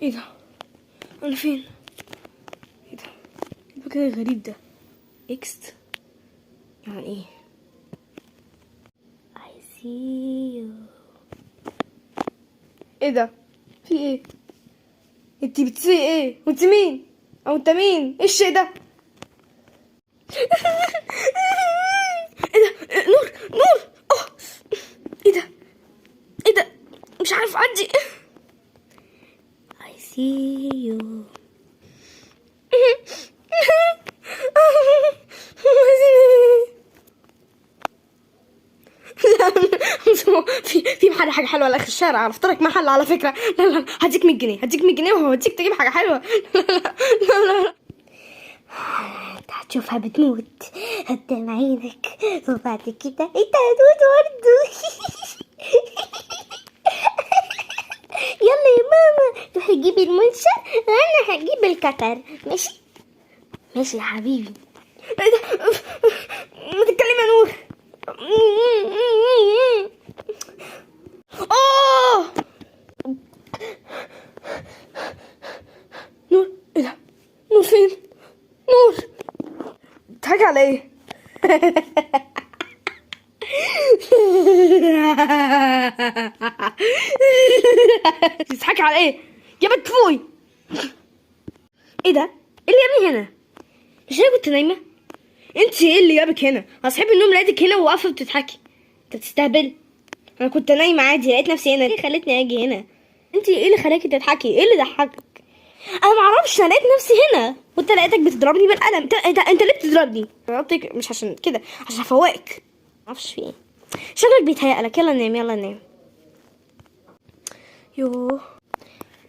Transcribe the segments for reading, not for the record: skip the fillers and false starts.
ايه ده؟ انا فين؟ ايه ده؟ ايه المكان الغريب ده؟ اكست يعني ايه؟ I see you. ايه ده؟ في ايه؟ انتي بتسي ايه؟ وانت مين؟ او انت مين؟ ايه الشيء ده؟ ايه ده؟ إيه؟ نور نور. اه ايه ده؟ ايه ده؟ مش عارف اعدي. I see you. لا في محل حاجة حلوة على آخر الشارع، عرفت لك محل على فكرة. لا لا، هديك 100 جنيه، هديك 100 جنيه وهوديك تجيب حاجة حلوة. لا لا لا لا. انت هتشوفها بتموت قدام عينك، وبعد كده انت هتموت برضه. يلا يا ماما روحي جيبي المنشر وانا هجيب الكتر. ماشي ماشي يا حبيبي. ايه ده؟ ما تتكلمي يا نور. اه نور، ايه ده؟ نور فين؟ نور بتضحكي على ايه؟ بتضحكي على ايه؟ يا بنت فوقي. ايه ده؟ ايه اللي جابني هنا؟ مش انا كنت نايمة؟ انت ايه اللي جابك هنا؟ انا صحيت من النوم لقيتك هنا وواقفه بتضحكي. انت بتستهبل؟ انا كنت نايمة عادي لقيت نفسي هنا، ليه خلتني اجي هنا؟ انت ايه اللي خلاكي تضحكي؟ ايه اللي ضحكك؟ انا معرفش، انا لقيت نفسي هنا وانت لقيتك بتضربني بالقلم. انت ليه بتضربني؟ ضربتك مش عشان كده، عشان افوقك. معرفش في ايه، شكلك بيتهيألك. يلا نام يلا نام. يوه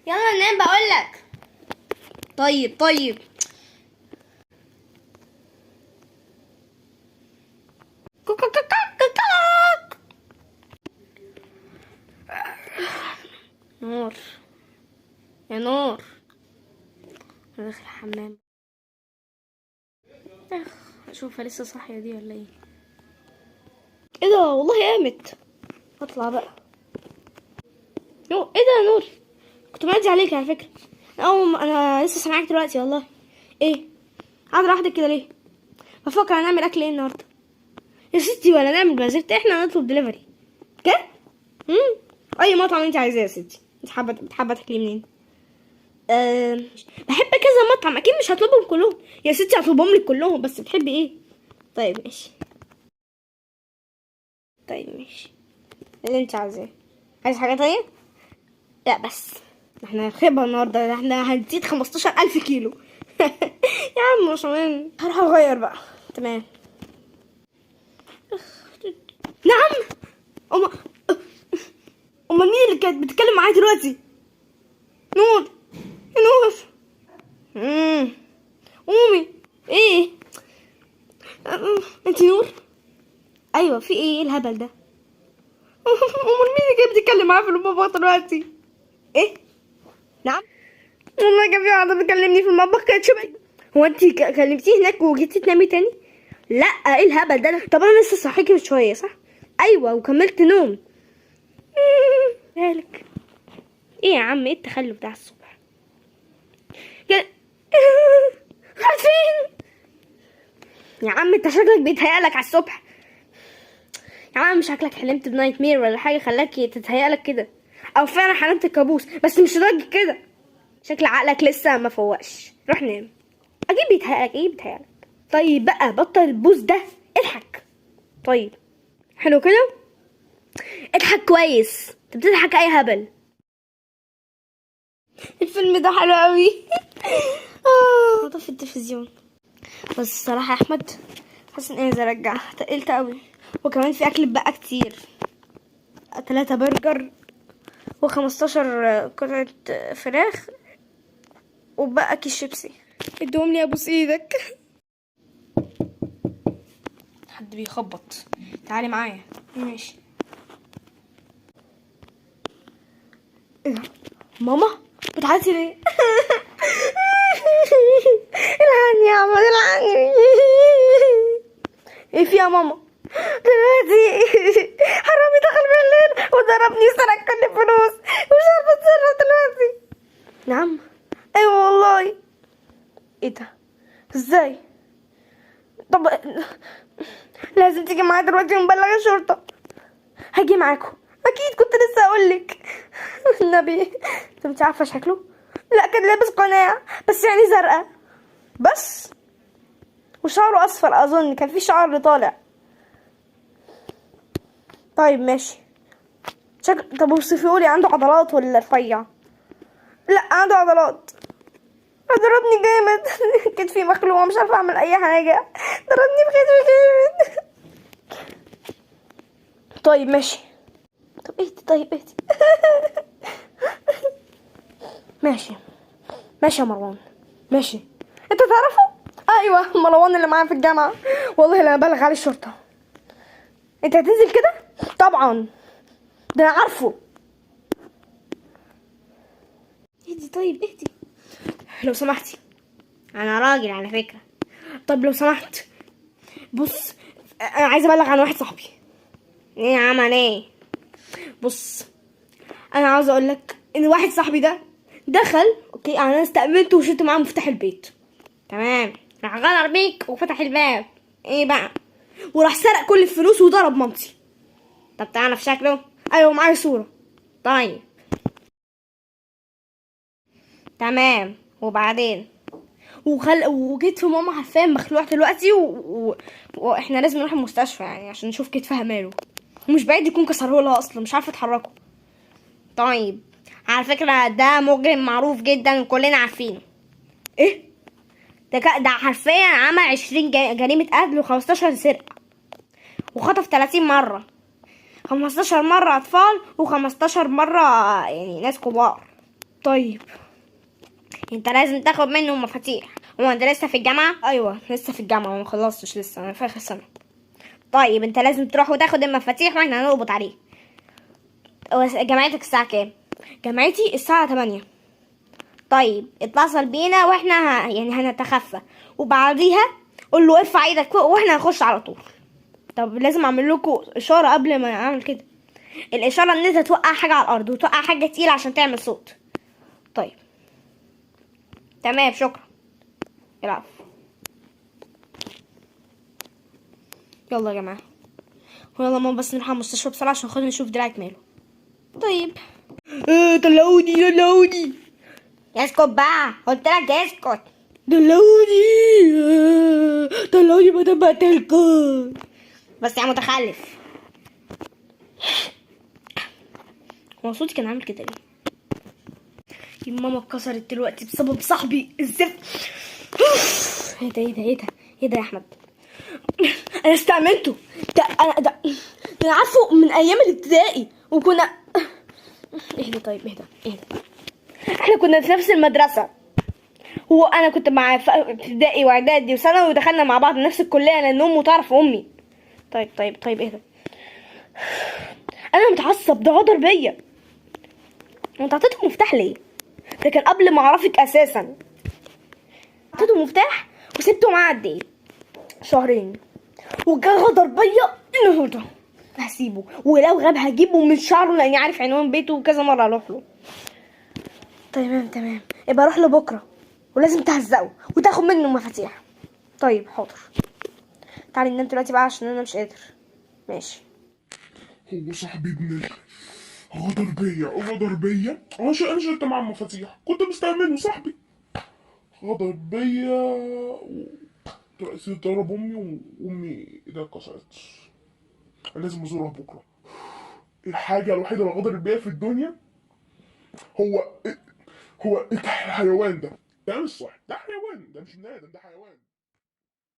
يلا نام بقولك. طيب طيب. نور يا نور، انا داخل الحمام. اخ اشوفها لسه صاحية دي ولا ايه؟ ايه ده؟ والله قامت. اطلع بقى. نور، ايه ده يا نور؟ كنت معدي عليك على فكرة. انا لسه سامعاك دلوقتي والله. ايه قاعدة لوحدك كده ليه؟ بفكر هنعمل اكل ايه النهارده يا ستي، ولا نعمل بازرت؟ احنا نطلب دليفري كده. اي مطعم انت عايزاه يا ستي. انت حابة بتحبي تاكلي منين؟ بحب كذا مطعم، اكيد مش هطلبهم كلهم يا ستي، هطلبهم لك كلهم، بس بتحبي ايه؟ طيب ماشي، طيب ماشي اللي انت عايزاه. عايز حاجة تانية؟ لا بس احنا هنخيبها النهارده، احنا هنزيد 15,000 كيلو. يا عم مش مهم، هروح اغير بقى. تمام. نعم. امال مين اللي كانت بتتكلم معايا دلوقتي؟ نور يا نور. قومي. ايه انتي نور؟ ايوه. في ايه؟ ايه الهبل ده؟ امال مين اللي كانت بتتكلم معايا في المطبخ دلوقتي؟ ايه؟ نعم والله كان في واحدة بتكلمني في المطبخ كانت شبه. هو انتي كلمتيه هناك وجيتي تنامي تاني؟ لا ايه الهبل ده؟ طب انا لسه صحيكي من شوية صح؟ ايوه وكملت نوم. مالك؟ ايه يا عم؟ ايه التخلف ده على الصبح؟ راحت فين؟ يا عم انت شكلك بيتهيألك على الصبح. يا عم شكلك حلمت ب nightmare ولا حاجة خلاك تتهيألك كده، او فعلا حلمت كابوس، بس مش لدرجة كده. شكل عقلك لسه ما فوقش. روح نام. اكيد بيتهيألك. ايه بيتهيألك؟ طيب بقى بطل البوز ده، اضحك. طيب حلو كده، اضحك كويس. انت بتضحك اي هبل. الفيلم ده حلو قوي. طفي التلفزيون. بس الصراحة يا احمد حاسه اني عايزه ارجع، تقلت قوي، وكمان في اكل بقى كتير. 3 برجر و15 قطعه فراخ وبقى كيس شيبسي. اديهم لي ابوس ايدك. حد بيخبط، تعالي معايا. ماشي. ايه ده؟ ماما بتعيطي ليه؟ الحقني يا عم، الحقني. ايه في يا ماما؟ دلوقتي حرامي دخل بالليل وضربني وسرق كل الفلوس، مش عارفه اتصرف دلوقتي. نعم؟ ايوه والله. ايه ده؟ ازاي؟ طب لازم تيجي معايا دلوقتي ونبلغ الشرطة. هاجي معاكم اكيد، كنت لسه اقولك. النبي. طب انت عارفه شكله؟ لا كان لابس قناع بس يعني زرقاء بس، وشعره اصفر اظن، كان في شعر طالع. طيب ماشي. شكل، طب وصفيهولي، عنده عضلات ولا رفيع؟ لا عنده عضلات. ضربني جامد. كتفي مخلوع، مش عارفه اعمل اي حاجة، ضربني بكتفي جامد. طيب ماشي. طب اهدي، طيب اهدي. ماشي ماشي يا مروان، ماشي. انت تعرفه؟ ايوه مروان اللي معايا في الجامعة. والله لا ابلغ عليه الشرطة. انت هتنزل كده؟ طبعا ده انا عارفه. اهدي طيب اهدي. لو سمحتي. انا راجل على فكرة. طب لو سمحت، بص انا عايزه ابلغ عن واحد صاحبي. ايه عمل ايه؟ بص انا عاوزه اقول لك ان واحد صاحبي ده دخل، okay، انا استأمنته وشلت معاه مفتاح البيت. تمام، راح غدر بيك وفتح الباب. ايه بقى؟ وراح سرق كل الفلوس وضرب مامتي. طب تعرف شكله؟ ايوه معايا صوره. طيب تمام. وبعدين؟ وكتف ماما حرفيا مخلوع دلوقتي، واحنا لازم نروح المستشفى يعني عشان نشوف كتفها ماله، ومش بعيد يكون كسره لها اصلا، مش عارفه اتحركه. طيب على فكرة ده مجرم معروف جدا وكلنا عارفينه. ايه ده حرفيا عمل 20 جريمة قتل و15 سرقة، وخطف 30 مرة، 15 مرة أطفال و15 مرة يعني ناس كبار. طيب انت لازم تاخد منه مفاتيح. هو انت لسه في الجامعة؟ ايوه لسه في الجامعة وما خلصتش لسه، انا في اخر سنة. طيب انت لازم تروح وتاخد المفاتيح واحنا هنقبض عليه. جامعتك الساعة كام؟ جامعتي الساعة 8. طيب اتصل بينا واحنا يعني هنتخفى، وبعديها قول له ارفع ايدك فوق واحنا هنخش على طول. طب لازم اعمل لكم اشارة قبل ما اعمل كده. الاشارة ان انت توقع حاجة على الارض، وتوقع حاجة تقيلة عشان تعمل صوت. طيب تمام، شكرا. العفو. يلا يا جماعة، يلا ماما بس نروح على المستشفى بسرعة عشان خاطر نشوف دراعك ماله. طيب. طلعوني طلعوني. اسكت بقى، قلت لك اسكت. طلعوني طلعوني بدل ما اقتلكم. بس يا متخلف. هو صوتي كان عامل كده ليه؟ يا ماما اتكسرت دلوقتي بسبب صاحبي الزفت. ايه ده ايه ده ايه ده ايه ده يا احمد؟ انا استعملته ده، انا ده انا عارفه من ايام الابتدائي، وكنا اهدى. طيب اهدى اهدى. احنا كنا في نفس المدرسة، هو انا كنت مع في ابتدائي واعدادي وثانوي، ودخلنا مع بعض نفس الكلية لان امه تعرف امي. طيب طيب طيب اهدى. انا متعصب، ده غدر بيا. انت اعطيته مفتاح ليه؟ ده كان قبل ما اعرفك اساسا. اعطيته مفتاح وسبته معاه قد ايه؟ شهرين، وجا غدر بيا النهارده. هسيبه، ولو غاب هجيبه من شعره لاني عارف عنوان بيته وكذا مرة اروح له. تمام تمام، يبقى اروح له بكره، ولازم تهزقه وتاخد منه المفاتيح. طيب حاضر. تعالي ننام دلوقتي بقى عشان انا مش قادر. ماشي. هو صاحبي ابن غدر بيا، غدر بيا. انا شلت معاه المفاتيح، كنت مستأمنه صاحبي. غدر بيا دلوقتي ضرب امي، وامي ايدها اتكسرت. لازم ازورها بكره. الحاجة الوحيدة اللي غدرت بيا في الدنيا هو الحيوان ده. ده مش صح، ده حيوان، ده مش بني ادم، ده حيوان.